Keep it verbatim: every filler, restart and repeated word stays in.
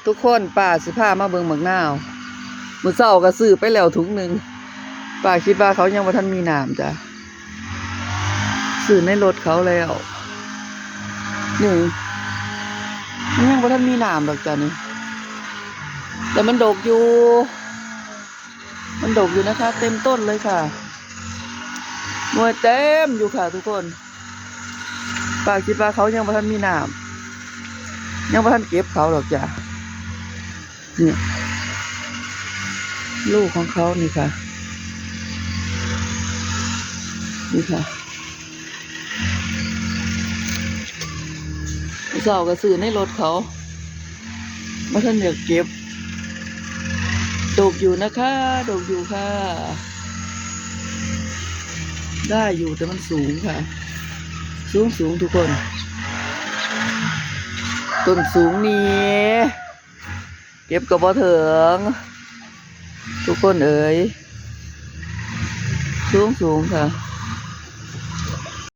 ทุกคน ป้าสิพามาเบิ่งหมากนาว มื้อเช้าก็ซื้อไปแล้วถุงหนึ่ง ป้าคิดว่าเขายังบ่ทันมีน้ำจ้ะ ซื้อในรถเขาแล้ว นี่ มันยังบ่ทันมีน้ำดอกจ้ะนี่ แต่มันดกอยู่ มันดกอยู่นะคะ เต็มต้นเลยค่ะ หน่วยเต็มอยู่ค่ะทุกคน ป้าคิดว่าเขายังบ่ทันมีน้ำ ยังบ่ทันเก็บเขาดอกจ้ะ เนี่ย ลูกของเขานี่ค่ะ นี่ค่ะ เช้าก็ซื้อในรถเขา บ่ทันอยากเก็บ ดกอยู่นะคะ ดกอยู่ค่ะ ได้อยู่แต่มันสูงค่ะ สูงสูงทุกคน ต้นสูงนี่ เก็บก็บ่ถึง ทุกคนเอ๋ย สูงสูงค่ะ